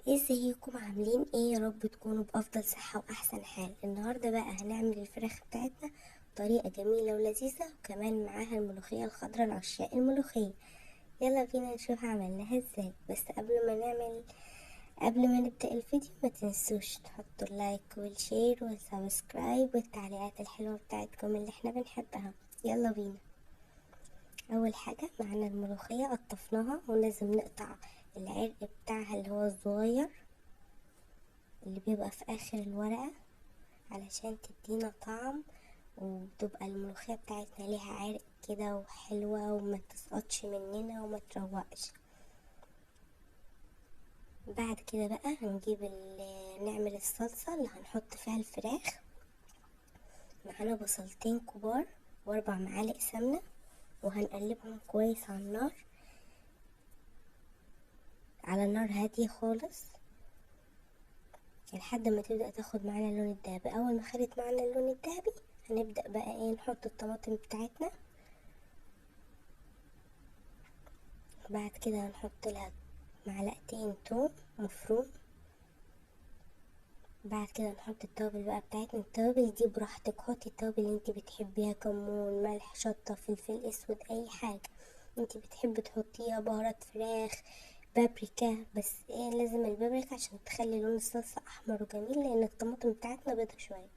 ازيكم عاملين ايه؟ يا رب تكونوا بافضل صحة واحسن حال. النهارده بقى هنعمل الفراخ بتاعتنا بطريقة جميلة ولذيذه، وكمان معاها الملوخية الخضراء لعشاق الملوخية. يلا بينا نشوف عملناها ازاي. بس قبل ما نبدا الفيديو ما تنسوش تحطوا ال like وال share وال subscribe والتعليقات الحلوة بتاعتكم اللي احنا بنحبها. يلا بينا. اول حاجة معانا الملوخية قطفناها، ولازم نقطع العرق بتاعها اللي هو الصغير اللي بيبقى في اخر الورقة علشان تدينا طعم وتبقى الملوخية بتاعتنا ليها عرق كده وحلوة وما تسقطش مننا وما تروقش. بعد كده بقى هنجيب نعمل الصلصة اللي هنحط فيها الفراخ. معانا بصلتين كبار و4 معالق سمنة، وهنقلبهم كويس على النار، على نار هادية خالص لحد ما تبدأ تاخد معانا اللون الذهبي. اول ما خدت معانا اللون الذهبي هنبدأ بقى نحط الطماطم بتاعتنا. بعد كده هنحط لها معلقتين توم مفروم. بعد كده نحط التوابل بقى بتاعتنا. التوابل دي براحتك، حطي التوابل اللي انت بتحبيها، كمون، ملح، شطة، فلفل اسود، اي حاجة انت بتحبي تحطيها، بهارات فراخ، بابريكا. بس لازم البابريكا عشان تخلي لون الصلصة احمر وجميل، لان الطماطم بتاعتنا بيضة شوية.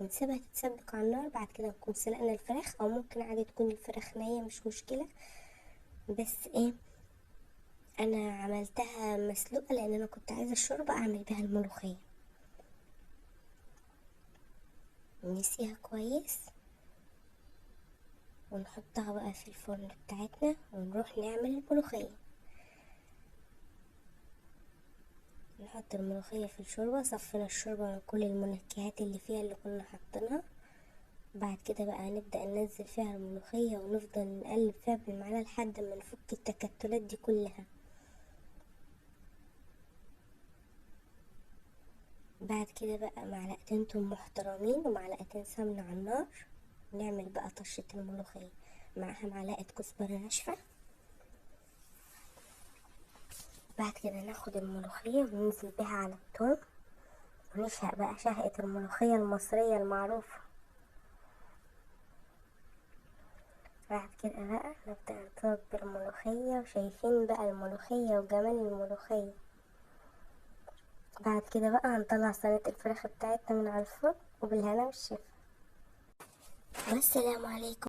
ونسيبها تتسبك على النار. بعد كده نكون سلقنا الفراخ، او ممكن عادي تكون الفراخ نية مش مشكلة، بس انا عملتها مسلوقة لان انا كنت عايزة الشوربة اعمل بيها الملوخية. نسيها كويس ونحطها بقى في الفرن بتاعتنا ونروح نعمل الملوخية. نحط الملوخية في الشوربة. صفينا الشوربة من كل المنكهات اللي فيها اللي كنا حاطينها. بعد كده بقى نبدأ ننزل فيها الملوخية ونفضل نقلب فيها بالمعلقة لحد ما نفك التكتلات دي كلها. بعد كده بقى معلقتين توم محترمين ومعلقتين سمنة على النار. نعمل بقى طشة الملوخية، معاها معلقة كزبرة ناشفة. بعد كده ناخد الملوخية وننزل بيها على التوم ونشهق بقى شهقة الملوخية المصرية المعروفة. بعد كده بقى نبدأ نطبق بالملوخية، وشايفين بقى الملوخية وجمال الملوخية. بعد كده بقى هنطلع صينية الفراخ بتاعتنا من على الفرن، وبالهنا والشفا. والسلام عليكم.